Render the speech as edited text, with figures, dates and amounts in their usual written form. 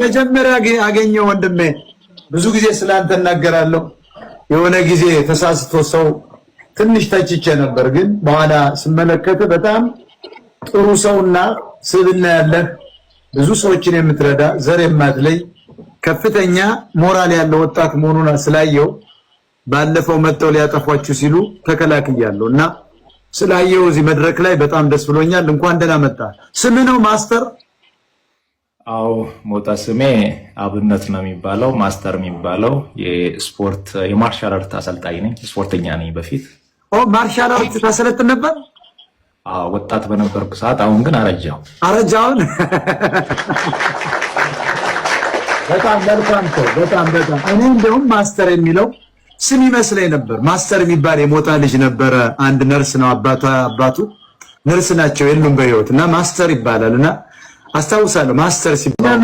መጀመሪያ አገኘው ወንድሜ፣ ብዙ ጊዜ ስላንተ እናገራለሁ። የሆነ ጊዜ ተሳስቶ ሰው ትንሽ ተችቼ ነበር፣ ግን በኋላ ስመለከት በጣም ጥሩ ሰውና ስብዕና ያለህ፣ ብዙ ሰዎችን የምትረዳ፣ ዘር የማትለይ፣ ከፍተኛ ሞራል ያለው ወጣት መሆኑን ስላየው ባለፈው መጥተው ሊያጠፏችሁ ሲሉ ተከላክያለሁ እና ስላየው እዚህ መድረክ ላይ በጣም ደስ ብሎኛል። እንኳን ደህና መጣ። ስም ነው ማስተር? አዎ ሞጣ፣ ስሜ አብነት ነው የሚባለው። ማስተር የሚባለው የስፖርት የ martial art አሰልጣኝ ነኝ። ስፖርተኛ ነኝ በፊት። ኦ፣ martial art ታሰለጥን ነበር? አዎ፣ ወጣት በነበርኩ ሰዓት። አሁን ግን አረጀሁ። አረጃውን። በጣም መልካም ሰው። በጣም በጣም። እኔ እንደውም ማስተር የሚለው ስም ይመስለኝ ነበር። ማስተር የሚባል የሞጣ ልጅ ነበረ። አንድ ነርስ ነው አባቱ፣ አባቱ ነርስ ናቸው፣ የሉም በህይወት፣ እና ማስተር ይባላል እና አስታውሳለሁ ማስተር ሲባል።